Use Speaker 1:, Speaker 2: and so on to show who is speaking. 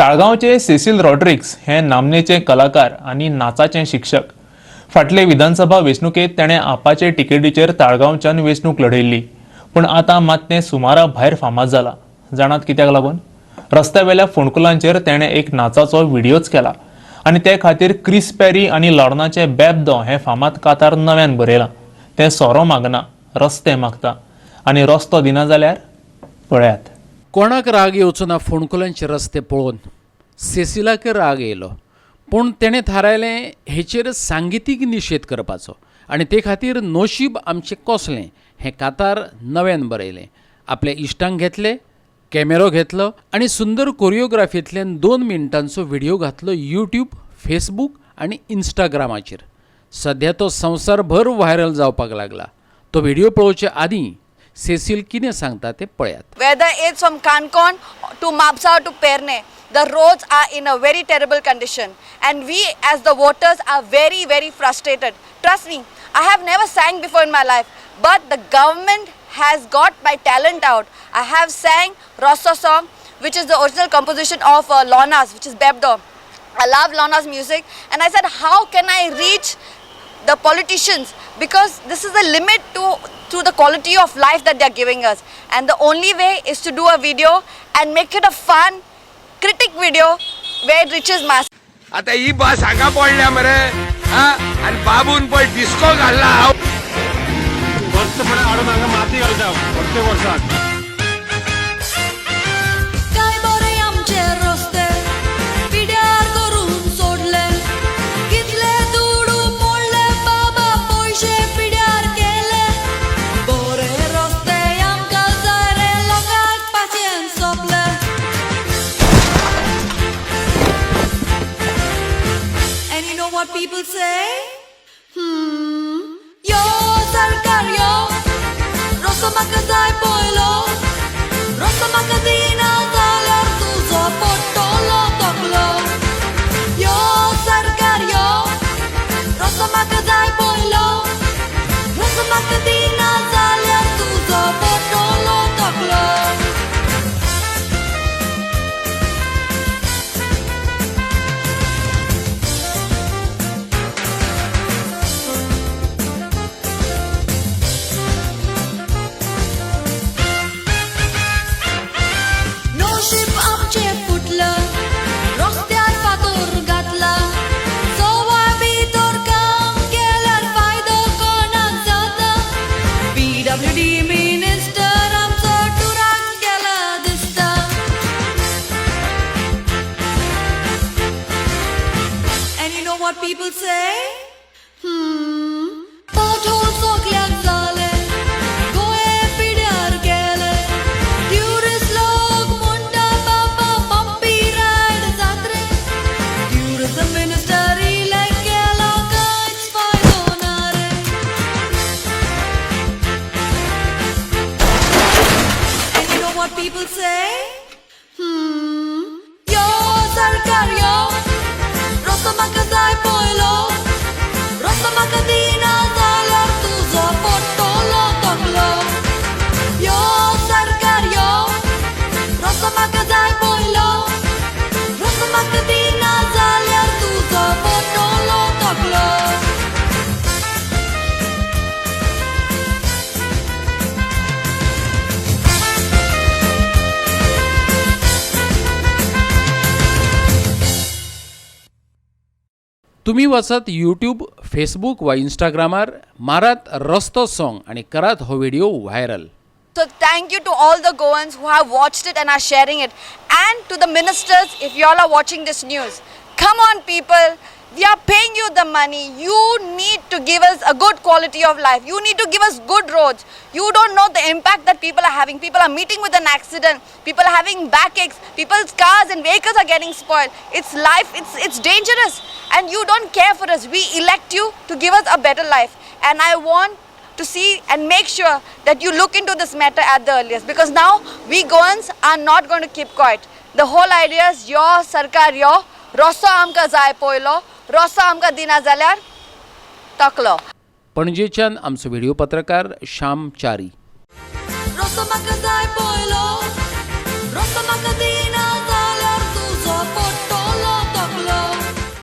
Speaker 1: ताळगांवचे Cecil Rodrigues हे नामनेचे कलाकार आनी नाचाचे शिक्षक. फाटले विधानसभा वेंचणुकेंत ताणें आपाचे तिकेटीचेर ताळगांवच्यान वेंचणूक लढयल्ली, पूण आतां मात तें सुमारा भायर फामाद जाला. जाणात कित्याक लागून? रस्त्यावेल्या फोंडकुलांचेर ताणें एक नाचाचो व्हिडियोच केला आनी ते खातीर क्रिस पेरी आनी लॉर्नाचें बेबदो हें फामाद कातार नव्यान बरयलां. तें सोरो मागना, रस्ते मागता आनी रस्तो दिना जाल्यार पळयात.
Speaker 2: कोणाक राग येवचो ना फोंडकुलांचे रस्ते पळोवन? सेसिलाक राग येयलो, पूण तेणें थारायलें हेचेर सांगितीक निशेध करपाचो आनी ते खातीर नोशीब आमचें कोसलें हें कातार नव्यान बरयलें. आपल्या इश्टांक घेतले, कॅमेरो घेतलो आनी सुंदर कोरियोग्राफींतल्यान 2 मिनटांचो व्हिडियो घातलो यूट्यूब, फेसबूक आनी इन्स्टाग्रामाचेर. सध्या तो संवसारभर व्हायरल जावपाक लागला. तो व्हिडियो पळोवचे आदीं सेसील कितें सांगता तें पळयात.
Speaker 3: Whether it's from Canacona to Mapsa to Pernem, the roads are in a very terrible condition. And we as the voters are very, very frustrated. Trust me, I have never sang before in my life, but the government has got my talent out. I have sang Rosso song, which is the original composition of Lorna's, which is Bebdo. I love Lorna's music, and I said, how can I reach the politicians, because this is the limit to the quality of life that they are giving us, and the only way is to do a video and make it a fun critic video where it reaches mass.
Speaker 4: आता ही बस हांगा पडल्या मरे. हा, आणि बाबून पळय disco घालला हांव.
Speaker 5: घट्टपणे हाडून हांगा माती घालता प्रत्येक वर्साक.
Speaker 6: काय बरे आमचे रस्ते पिड्यार करून सोडले, कितले दुडू मोडले बाबा, पयशे पिड्यार केले. बरे रस्ते आमकां जाय रे, लोकांक पाशेन सोंपले. And you know what people say? यो सरकार यो, रस्तो म्हाका जाय पयलो. रस्तो म्हाका दिना जाल्यार तुजो पडटलो तकलो. यो सरकार यो, रस्तो म्हाका जाय पयलो. रस्तो म्हाका दिना जाल्यार तुजो पडटलो तकलो. नशीब आमचें फुटलं, रस्त्यार फातर घातला. सवाय भितर काम केल्यार फायदो कोणाक जाता? पीडब्ल्यूडी मिनिस्टर आमचो टुराक गेला दिसता. And you know what people say? Pothole सगल्याक जाले, गोंय पिड्यार केले. ट्युरिस्ट लोक म्हणटा बाबा पंपी रायड जात्रे. ट्युरिझम मिनिस्टर इलेक्ट केलो, कांयच फायदो ना रे. And you know what people say? यो सरकार यो, रस्तो म्हाका जाय पयलो. रस्तो म्हाका दिना जाल्यार तुजो पडटलो तकलो. यो सरकार यो, रस्तो म्हाका जाय पयलो. रस्तो म्हाका दिना जाल्यार तुजो पडटलो तकलो.
Speaker 2: तुमी वचत यूट्यूब, फेसबूक वा इंस्टाग्रामार, मारात रस्तो सॉंग आनी करात हो video viral.
Speaker 3: So thank you to all the Goans who have watched it and are sharing it. And to the ministers, if you all are watching this news, come on people, we are paying you the money. You need to give us a good quality of life. You need to give us good roads. You don't know the impact that people are having. People are meeting with an accident. People are having backaches. People's cars and vehicles are getting spoiled. It's life, it's dangerous. And you don't care for us. We elect you to give us a better life. And I want to see and make sure that you look into this matter at the earliest, because now we Goans are not going to keep quiet. The whole idea is यो सरकार यो, रस्तो आमकां जाय पयलो. रस्तो आमकां दिना जाल्यार तकलो.
Speaker 2: पणजेच्यान आमचो व्हिडियो पत्रकार श्याम च्यारी.
Speaker 6: रस्तो म्हाका जाय पयलो, रस्तो म्हाका.